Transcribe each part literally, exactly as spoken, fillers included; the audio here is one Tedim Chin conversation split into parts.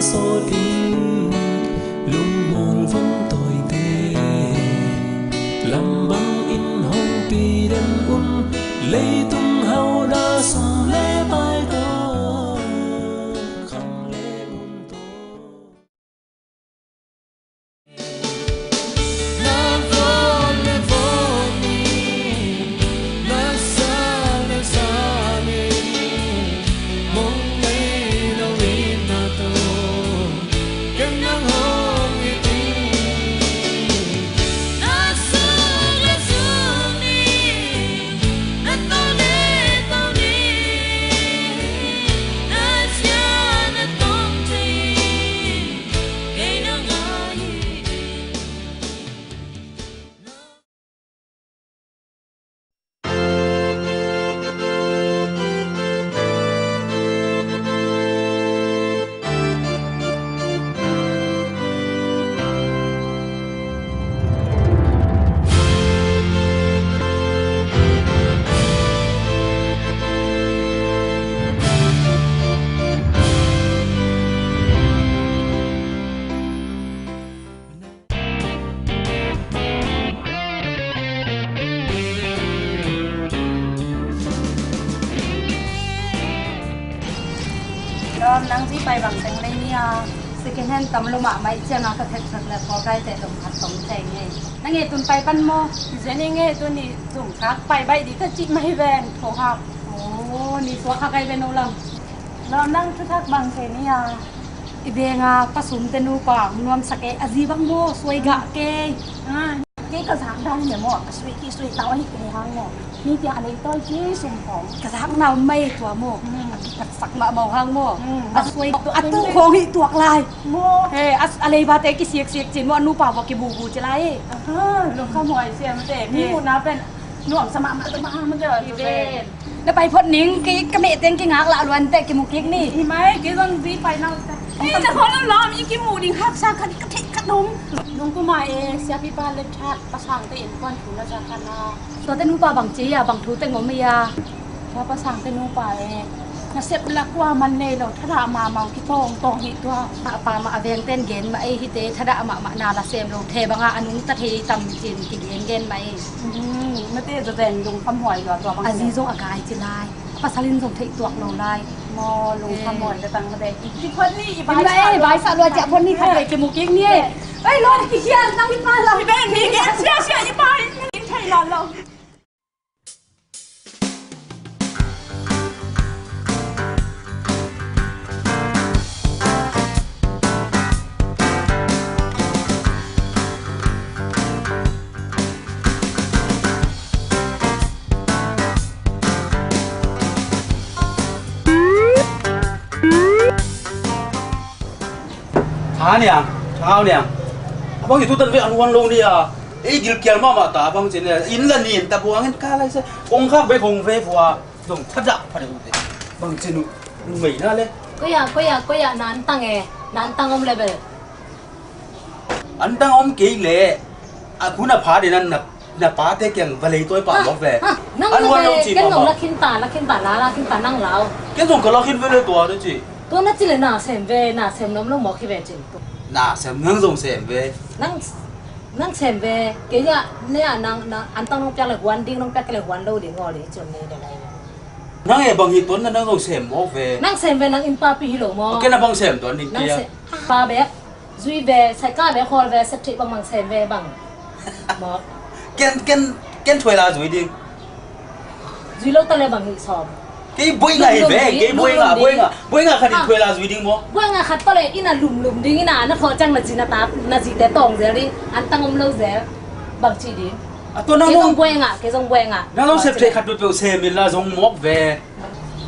Sawt in lungmuang von tawite lam bangin hong pi den un, leitung hauhna sum le pai tawh kham le mun tawh. Lawm, nang zi pai bang teng lei ni a, second hand tam lo mahmah ciang a, ka thek thak le Paul Rai te dong khat tong cai ngei. Nang e tun pai pan maw? Zen i ngei tun i zung kak pai baih di ka cih mai ven tho hak. Oh, ni suak hak ai ven o lam. Lawm, nang thuthak bang thei ni a. I veng a pasum te nupa nuam sak e, a zi bang maw suai gah kei. Ah, kei ka zak dan le maw, a suai ki suai tau ahi kei hang maw. Ni tia a lei tawi ki sum khawng. Ka zak nau mai tua maw. Hmm. A sak mah mau hang maw. Hmm. A suai a tu khawng hi tuak lai. Maw. He, a, a lei ba te ki siak siak cin maw, a nupa ba ki bu bu ci lai. Aha, lungkham huai siam te. He. Ni mu na pen nuam sa mah mah mah mah te. Ki ven. Na pai phot ning, kei ka meh teng kingak lah luan teh kimu kik ni. Hi mai, kei zong zi pai nau teh. Ei, na khawl lo lawm, i kimu ding haksa khat ka theih ka dum. Nung kuma e, siapipa le that pasangte innkuan thu na za khan a. Tuate nupa bang ci a, bang thu teng om hi a? Tua pasangte nupa e, nasep la kua man nei lo, thadah mahmah kitawngtawng hi tua. A pa mah a vengten gen mah ei hite, thadah mahmah na la sem lo, the banga a nungta thei tam cin kigen gen mah ei. Mate zazen lungkham huai lua tua bang. A zi zong a gai ci lai. A pasal in zong theih tuak lo lai. Maw, lungkham huai ka tang mate. I phot ni, i bai sa lua ciah phot ni khat le kimu kik ni ei. Ei, lo ki hial nang i pa la. I ben ni gen sia sia i bai in thei la lo. Tha niang, thau niang. A bang i tutan ve an huan lo ni a. Ei gilkial mahmah ta bang cin le. In la nin ta buangin ka lai se. Kong khak ve kong ve vua. Zong thadah pha deuh te. Bang cin uh. Mei na le. Koya, koya, koya na antang e. Na antang om le bel. Antang om kei le. A kun a pha de nan na, na pa te kiang va lei toi pa mok ve. An huan lo ci mahmah. Ken zong la khin ta, la khin ta, la, la khin ta nang lau. Ken zong ka la khin ve le tua de ci. Tua na ci le na sem ve, na sem nom lo mok hi ve cin. Na sem nang zong sem ve. Nang, nang sem ve. Kei ya, ne a nang, nang, antang nong piak le huan ding, nong piak le huan lo ding, ngol ding, cion ne de lai. Nang e bang hi tuan na nang zong sem mawk ve. Nang sem ve, nang innpa pi hi lo maw. Kei na bang sem tuan ding kia. Pa bek, zui ve, saika ve, khawl ve, sep theih bang bang sem ve bang. Maw. Ken, ken, ken thuai la zui ding. Zui lo ta le bang hi sawm. Kei buai ngah hi ve, kei buai ngah, buai ngah, buai ngah khat in thuai la zui ding maw. Buai ngah khat pale ina lumlum ding ina na thawh ciang na zi na ta, na zi te tawng zel ding, antang om lo zel. Bang ci ding. A tua nang zong buai ngah, kei zong buai ngah. Nang zong sep thei khat peuhpeuh sem in la zong mawk ve.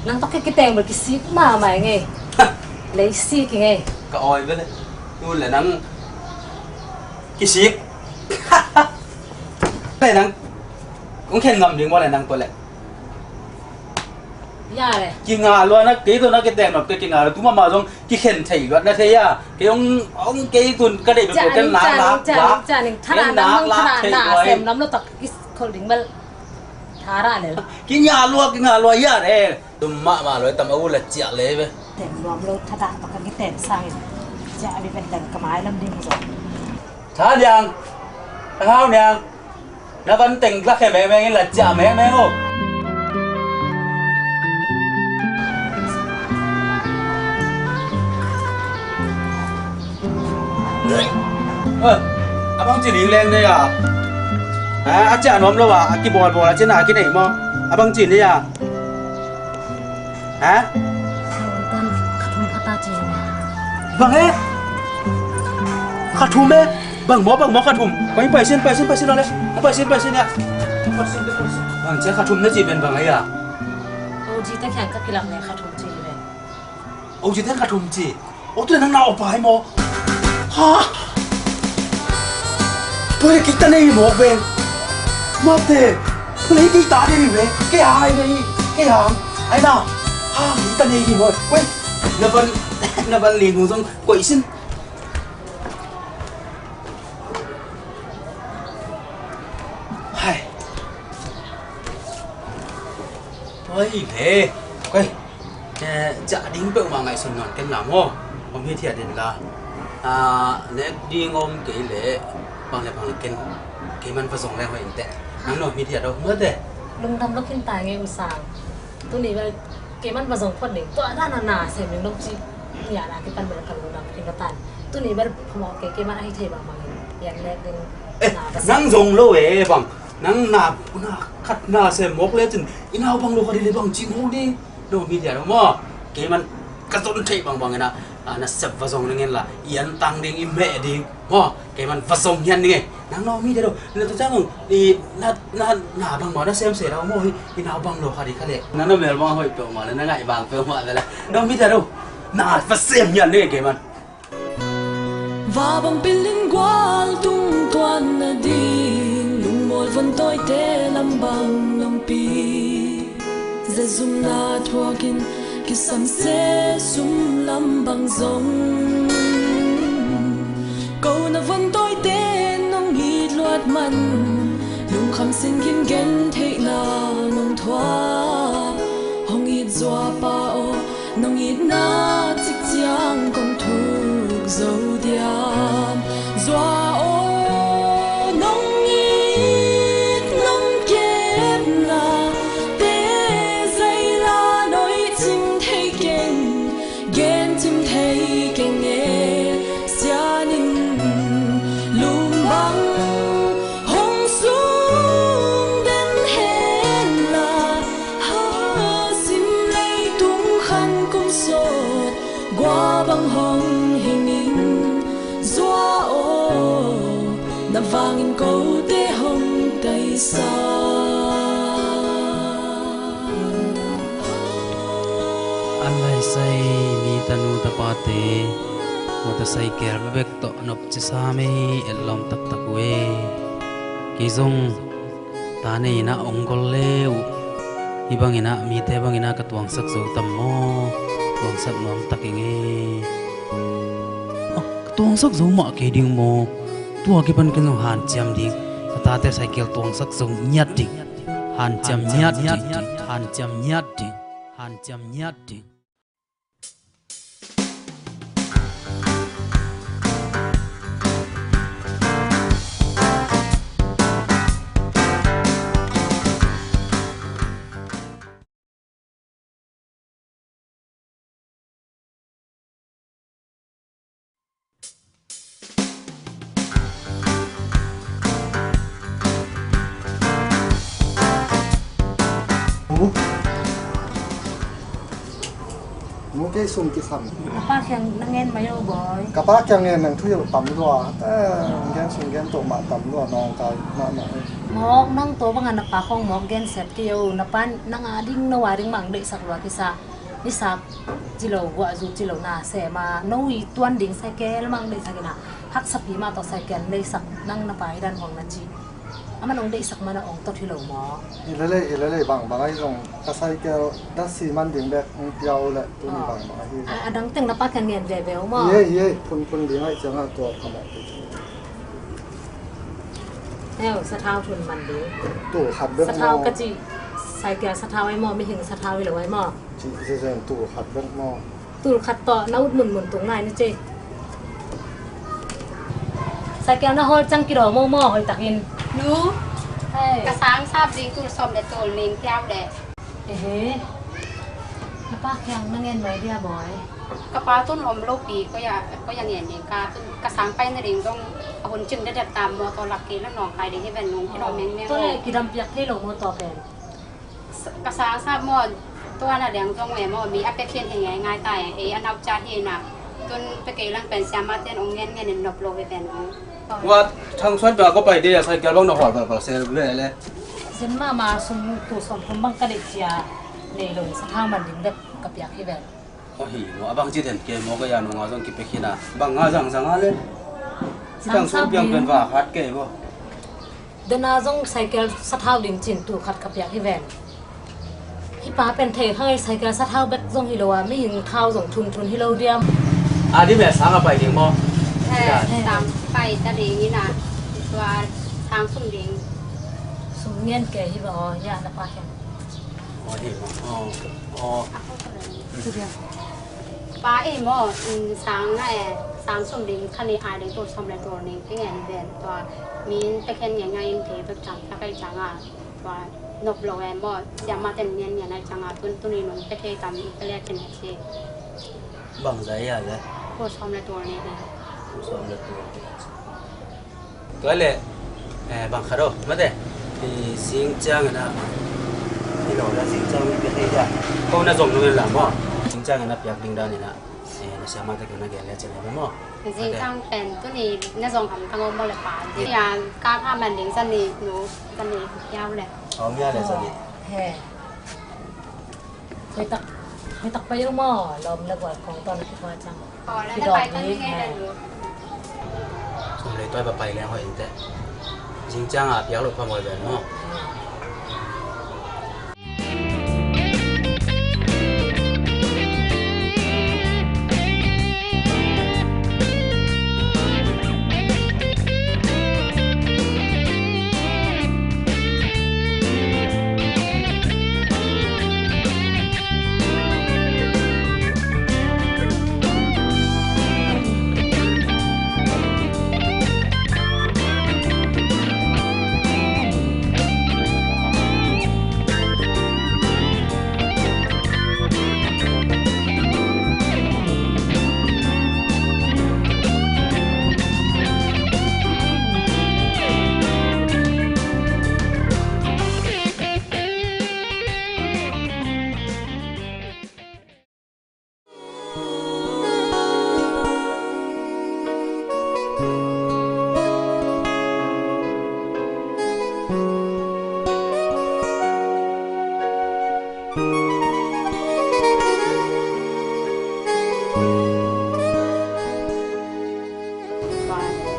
Nang tawh kei kiteng bel kisik mahmah ngei. Lei sik ngei. Ka awi ve le. Tu le nang kisik. Le nang kong khen ngam ding maw le nang tua le. Ya le. Kinga lua na kei tu na kei teng nop kei kinga lua tu mama zong kikhen thei luat na thei a. Kei ong ong kei tun ka dei bek ken nak lak lak. Ken nak lak thei lua. Sem lam lo tak kis khol ding bel. Thara le. Kinga lua kinga lua ya le. Tum mama lua tam a u la ciak le be. Tem luam lo thada pa ka kiten sai. Ciah a bia pen dang ka mai lam ding hi zaw. Tha Niang, Tha Hau Niang, na van teng la khe mengmeng in la ciah mengmeng o. Eh, a bang ci ling leng nei a. Eh, a ciah nuam lo a, a kibawlbawl a cina a kinei maw? A bang ci nei a. Ha? Kha thum phata ci. Bang e? Kha thum e? Bang maw, bang maw kha thum? Pai, pai sin, pai sin, pai sin lo le. Pai sin, pai sin ya. Pai sin, pai sin. Bang cia kha thum na ci pen bang e ya? O G te kiang ka kilak le kha thum ci le. O G te kha thum ci. O tu nang na o pai maw? Ha? Pai le kita nei maw ben? Mate. Pai le kita nei maw? Ke ai nei. Ke ang. Ai na. Ha, kita nei maw? Wei. Na ban, na ban ling hong zong koih sin. Hai. Oi le. Oi. Eh, ciah ding peuhmah ngaihsun nawn ken la maw. Om hi thiat in la. Ah, nek ding om kei leh bang le bang le ken. Kei man va zong leng hoih in teh. Nang no om hi thiat o, mate. Lungdam lo khin ta nge, U Sang. Tuni bel kei man va zong phot ding. Tua dan a na sem ding dong ci. Nia na kipan bel ka lungdam khin lo tan. Tuni bel phamawh kei, kei man a hi thei bangbang in. Yan nek ding. Eh, na va sem. Nang zong lo e bang. Nang na, na khat na sem mawk lecin i naupang lo khat hi le bang cih mawk ding. No, media lo maw. Kei man ka zon theih bangbang in a, a, na sep va zong ning in la, i antang ding, i meh ding maw. Kei man va zong hian ning e. Nang no, media lo, na tu cang i, na, na, na bang maw na sem se lo maw hi, i naupang lo khat hi kha le. Na na mel bang hoih peuhmah le, na ngaih bang peuhmah le la. No, media lo, na va sem hian ning e kei man. Vabang pilin gual tung tuan nading lungmual von tawite lambang lungpi. Zezumna thuakin kisamse sum lambang zong. Ko na von tawite nong it luat man lungkham sin gim gen theihna nong thuak. Hong it zua pa aw. Nong itna cik ciang kong thuk zo diam. Zua aw, nong it nong kepna te zaila noi cing thei keng, gen cim thei keng e. Sianin lum bang hong sung den hen la, ha sim leitung khan kum sawt gua bang hong hingin zua aw, na vangin kote hong taisa. An laisai mi tanu tapate motorcycle bek tawh nop cisa mei etlawm taktak uh e. Kei zong ta nei inah ong gol le uh. Hih bang inah mite bang inah ka tuangsak zo tam maw? Tuangsak nuam tak ing e. Ah, ka tuangsak zo mah kei ding maw? Tua kipan ken zong hanciam ding. Ka tate cycle tuangsak zo ngiat ding. Hanciam ngiat ding. Hanciam ngiat ding. Hanciam ngiat ding. Mu kei sum kisam. Na pa kiang na ngen mai o boy. Ka pa kiang ngen nang thu tam lua. Eh, gen sum gen to ma tam lua nong kai ma ma. Mok nang to banga na pa khong mok gen sep kei o. Na pa nang a ding no a ding mang dei sak lua kisa. Ni sak ci lo, guah zu ci lo na sem a, no i tuan ding cycle mang deihsak ina, haksa pi mah tawh cycle deihsak nang na pa i dan huang na ci. Amah nong deihsak mana ong tot hi lo maw? Hi lele, hi lele, bang, bang ai zong ka cycle da si man ding bek ong piau le tuni bang, bang ai hi. A, a dang teng na pa kan ngen veve maw? Ye, ye, phun, phun ding ai ciang a tua ka maw. Neu, sathau thun man ding. Tul khat bek maw? Sathau ka ci, cycle sathau ai maw, mihing sathau i lo ai maw? Ci zezen tul khat bek maw? Tul khat tawh na ut munmun tung nai ni ci. Cycle na hawl ciang kidaw momaw hoih takin. Nu, hei, ka sang sap ding tul sawm le tul ning piau le. Ehe. Na pa kiang na ngen mai dia, boy? Ka pa tun om lopi, koi a, koi a ngen ding ka tun, ka sang pai na ding zong a hun cing dekdek ta, mawtaw lak kei na nawngkai ding hi ven nung, kidawm mengmeng. Tua le kidam piak thei lo mawtaw pen. Ka sang sap maw, tua na liang zong e maw, mi a pia khin hi ngeingai ta e, ei a nau ca hi na. Tun pia kei lang pen siamate in ong ngen ngen in nop lo hi pen ong. Tua Thang Suan bang a ko pai ding a, cycle bang na hawl palpal se ve le. Zen mahmah, sum tul sawm thum bang ka deih cia, nei lo in sathau man ding bek ka piak hi ven. Ahi maw, a bang ci den kei maw, ka ya nunga zong kipia khin a, bang nga zangzang a le. Thang Suan piang pen va khat kei maw. Dena zong cycle sathau ding cin tul khat ka piak hi ven. Hih pa pen thei kha ngei, cycle sathau bek zong hi lo a, mihing thau zong thunthun hi lo diam. A di me sang a pai ding maw? He, sang pai ta ding ina, tua sang sum ding. Sum ngen kei hi va aw, ya na pa khen. Aw, hi maw? Aw, aw. Pa ei maw, sang na e, sang sum ding kha ni ai ding tul sawm le tul ning kingen ven tua, min pekhen ngei ngai in kei bek cang, ka kai cang a, tua nop lo e maw, siamate in ngen ngen ai cang a, tun tuni nung pekhe tam i pele ken a ci. Bang zai a le? Tul sawm le tul ning. Tul sawm le tul ning. Tua le, eh, bang khat aw, mate, i sing ciangin a, i lo la sing ciangin pia thei dia. Ko na zong nung in la maw. Sing ciangin a piak ding dan in a, eh, na siamate kiang na gen le cin a maw. Sing ciang pen tuni na zong ham tang om maw le pa. Sing a ka kha man ding zani nu, zani piau le. Om ya le zani. He. Hoih tak, hoih tak pai uh maw, lawm le gual khawng tawh na kikua ciang. Aw, na kidawm pai ta ding, ni ngei le nu. Sum lei tawi va pai leng hoih inteh. Zing ciang a piak loh phamawh ven maw.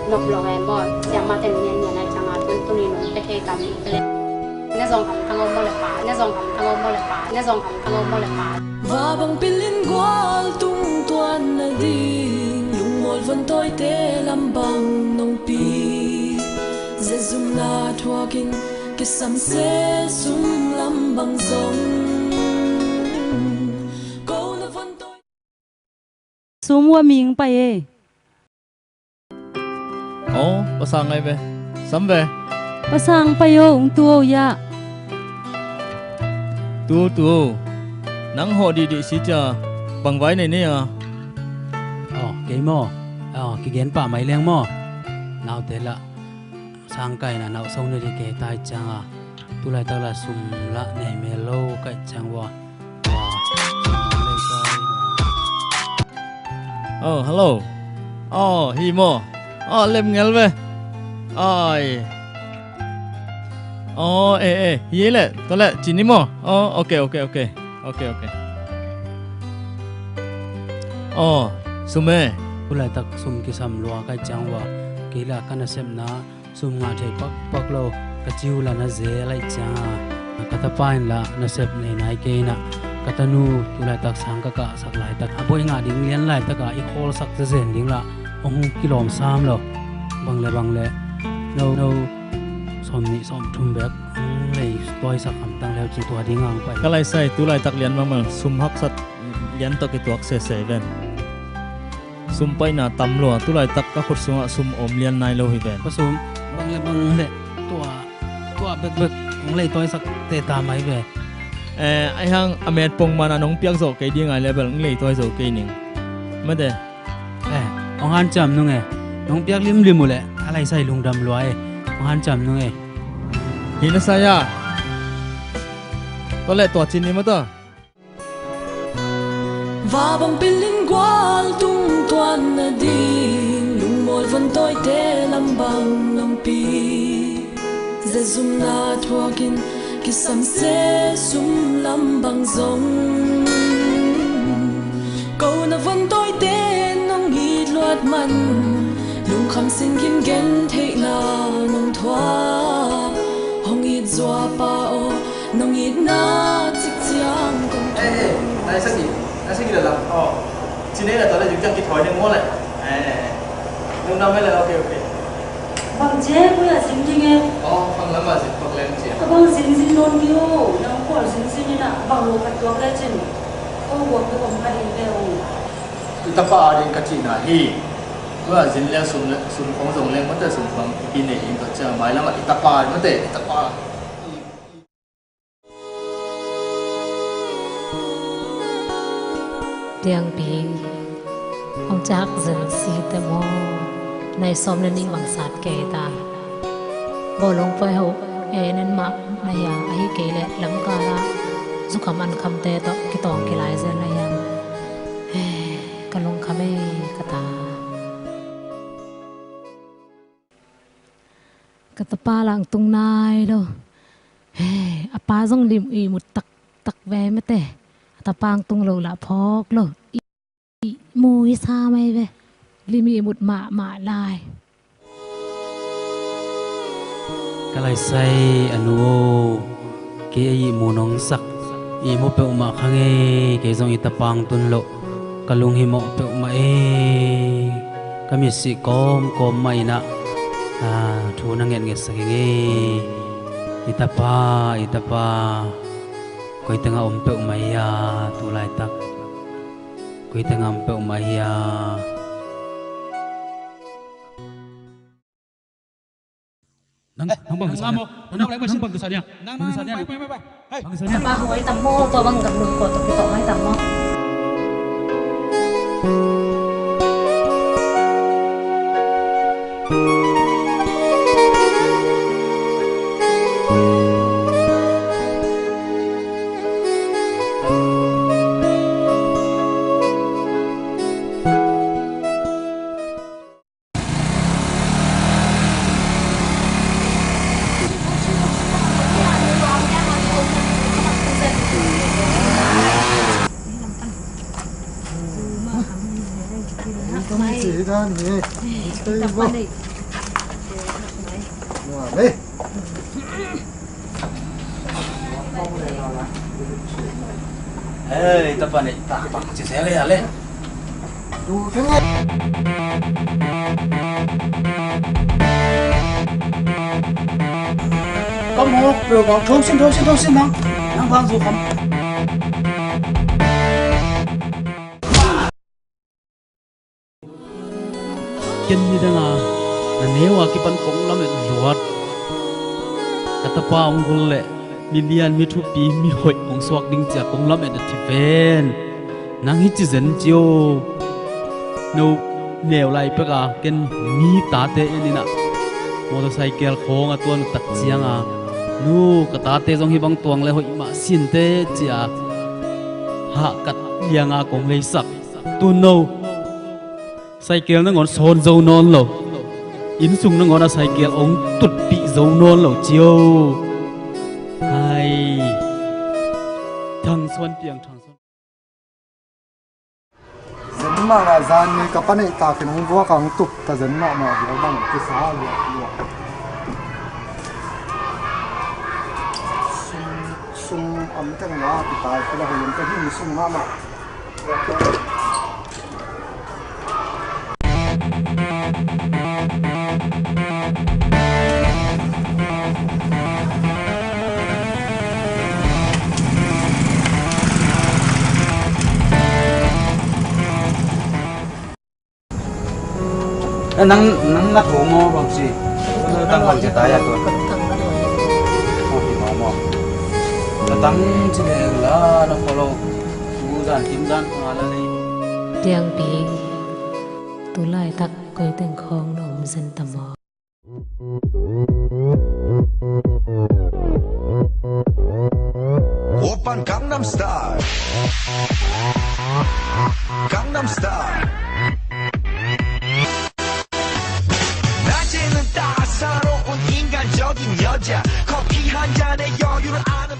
Nop lo e maw, siamate in ngen ngen ai ciang a, tun tuni nung pia thei tam i pia le. Na zong ham tang om maw le pa, na zong ham tang om maw le pa, na zong ham tang om maw le pa. Va bang pilin gual tung tuan na ding, lungmual van tawite lam bang nong pi. Zezumna thuakin kisam se sum lam bang zong. Ko na van tawi. Sum ua ming pai e. Aw, pasang ngai ve. Sam ve. Pasang pai aw, ung tu aw ya. Tu, tu. Nang hawh dihdih si cia. Bang vai nei nei a. Aw, kei maw. Aw, kigen pah mai leng maw. Naute lah. Sang kaina nauh so na dih kei tai cianga. Tulaitak lah sum lah nei mel lo kaih ciang ua. Oh, hello. Oh, hi maw. Oh, lem ngel ve. Ai. Oh, eh, eh, hi le, to le, cini maw. Oh, okay, okay, okay. Okay, okay. Oh, sum e. Tulaitak sum kisam lua kaih ciang ua. Kei lah ka nasepna sum ngah thei pakpak lo, ka ci uh lah na ze laih cianga, ka tapa in lah nasep nei nai kei inah, ka tanu tulaitak sang ka kahsak laitak, a buai ngah ding lian laitaka i khawlsak zezen ding lah hong kilawm sam lo. Bang le bang le no, no, sawm nih sawm thum bek hong lei tawisak hamtang leu ci tua ding ang pai. Ka laisai tulaitak lian bangmang sum haksat lian tawh kituak sesei ven. Sum paina tam lua, tulaitak ka khut sungah sum om lian nai lo hi ven. Ka sum bang le bang le tua, tua bekbek hong leitawisak teta mai ve. Eh, ahi hang a met pong mana nong piak zawh kei ding ai le bel hong leitawi zo kei ning. Mate. Eh, hong hanciam nung e. Nong piak limlim uh leh a laisai lungdam lua e. Hong hanciam nung e. Hi na sai a. Tua leh tua cin ni mata. Vabang pilin gual tung tuan nading lungmawl von tawite lambang nongpi. Zezumna thuakin kisam se sum lambang zong. Ko na von tawite nong it luat man lungkham sin gim gen theihna nong thuak. Hong it zua pa aw. Nong itna cik ciang kong. Eh, eh, nai sagi, nai sagi la lang. Oh. Cine la tawh la juk ciang kithawi ding maw le. Eh, eh. Nung nam le, okay, okay. Bang cie, koi a zin ding e. Oh, bang lam a zin, bang lem cie. Ka bang zin zin non ki o, nang kual zin zin ina, bang lo ka tuak le cin. Ko buak ki bang ka ding le o. I tapa a ding ka cihna hi. Koi a zin le sum le, sum kong zong le, mate sum bang i nei in ka cia, mai lam a i tapa, mate, i tapa. Tiangpi hong cak zen si te maw? Nai sawm le nih bang sat kei ta. Bawlung poi ho e nen mah na hia ahi kei leh lamkal ah zukham ankhamte tawh kitawng kilai zel na hiam? He, ka lungkham e ka ta. Ka tapa lang tung nai lo. He, a pa zong lim i mut taktak ve mate. A tapa ang tung lo lah phawk lo. I mu i sa mai ve. Lim i mut mahmah lai. Ka laisai a nu o. Kei a ihmu nong sak, ihmu peuhmah kha ngei, kei zong i tapa ang tun loh, ka lunghimawh peuhmah ei, ka mitsih kawmkawm mah inah, a, thu na ngetngetsak hi ngei. I tapa, i tapa, koi tengah om peuhmah hia, tu laitak, koi tengah om peuhmah hia. Nang, nang bang kisah niya. Nang bang kisah niya. Nang, nang, nang, pai, pai, pai, pai. Hai. Bang kisah niya. Ba huai tam maw, tua bang gam lum ko, tua kitok huai tam maw. Hei, tapa nih, tapa nih, cih sele ale. Ka mawk peuh bang, thosin, thosin, thosin nang. Nang bang zu kham. Ken nidanga na neu a kipan kong lamet luat. Ka tapa hong gul leh mi lian, mi thupi, mi hoih hong suak ding cia kong lamet a thi ven. Nang hi ci zen cio. No neu lai pek a ken mi tate en inah motorcycle khawng a tuan uh tak cianga, nu, ka tate zong hi bang tuang le hoih mah sinte cia hahkat lianga kong leisak. Tun no, cycle nangawn sawn zo nawn lo. Innsung nangawn a cycle ong tutpih zo nawn lo cio. Hai. Thang suan piang, thang suan. Zen mah ngah zan ni ka pa neih takin hong vuak ang tup ta zen mahmah viau bang kisa viau viau. Sung, sung om teng la kita kila hoyong ka hing sung mahmah. Nang, nang na tho maw bang ci? Tang bang ci ta ya tu. Maw hi maw maw. Na tang ci le la na follow. Tu zan kim zan ko la le. Tiang pi. Tu laitak koi teng khawng na om zen ta maw? 오빤 Gangnam Style. Gangnam Style. 낮에는 따사로운 인간적인 여자. 커피 한 잔에 여유를 아는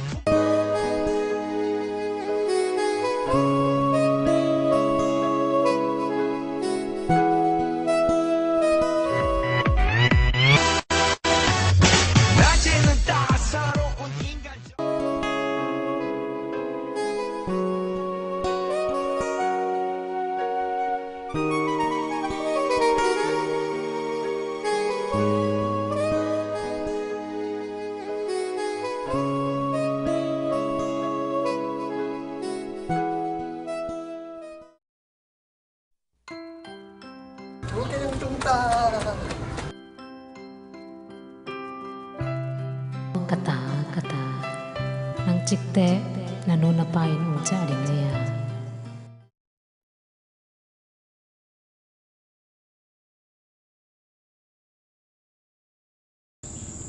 Ka ta, ka ta. Nang cikteh na nu na pa in ung ciah ding hi a.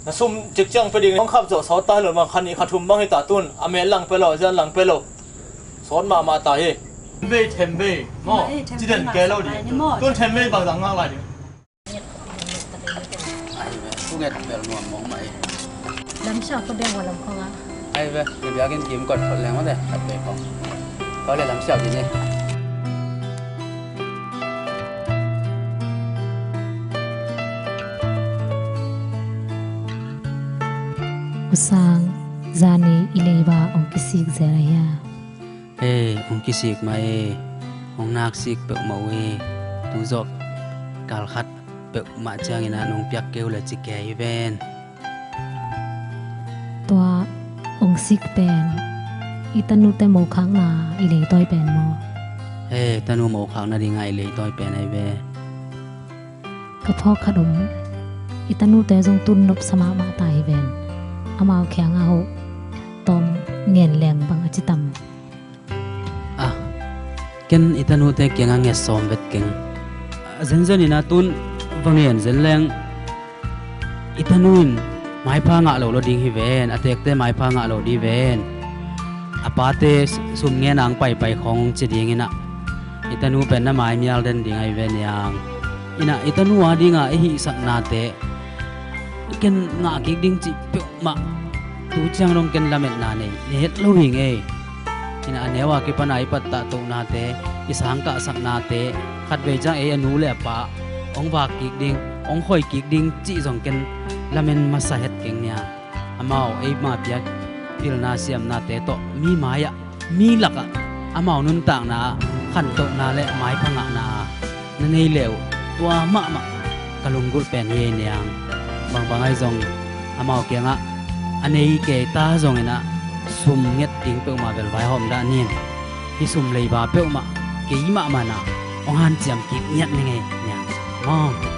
Na sum cikciang pe ding hong khap zawh sawt ta hi lo, mang kha nih kha thum bang hi ta tun a mel lang pe lo, zian lang pe lo. Sawt mahmah ta hi. Thembei, thembei maw. Thembei ci den ke lo ding. Tun thembei bang zang ngak lai ding. Ai ve, ku nget bel nuam mong mai. Lamsiau ka beng wa lam khong a. Ai ve, ni biakin kim kot khot leng wa de, khat be khong. Ko le lamsiau di ni. U Sang, zani i leiba ong kisik zel a hia? Hei, ong kisik mah e, ong naksik peuhmah uh e, tu zawh kalkhat peuhmah ciangin ah nong piak kei uh le ci kei ven. Tua ong sik pen i tanute mokhakna i leitawi pen maw? Hei, tanu mokhakna dinga i leitawi pen ahi ve. Ka phawk khat om, i tanute zong tun nopsa mahmah ta hi ven. Amau kiangah hoh tawm ngen leng bang a ci tam. Ah, ken i tanute kiangah nget sawm vet keng. A zenzen in a tun va ngen zen leng i tanu in maipha ngah lo lo ding hi ven, a tekte maipha ngah lo ding hi ven. A pate sum ngen ang paipai khong ci ding in ah i tanu pen na mai mial den ding ahi ven iang. In ah i tanu a dinga i hihsaknate ken ngah kik ding cih peuhmah tu ciang dong ken lametna nei, nei het lo hi ngei. In ah a neu a kipan a i pattah tohnate, i sangkahsaknate, khatvei ciang ei a nu le a pa hong vak kik ding, hong khoi kik ding cih zong ken lamen masa het keng nia. Amau eima piak pilna siamnate tawh mi mai-ah, mi lakah amau nuntakna ah khantohna le maipha ngahna a na nei le uh, tua mahmah ka lunggulh pen hi ei niang. Bangbang ahi zong amau kiangah a nei kei ta zongin ah sum nget ding peuhmah bel vaihawm dah nin. Hih sum leiba peuhmah kei mahmah in ah hong hanciam kik ngiat ni ngei niang maw.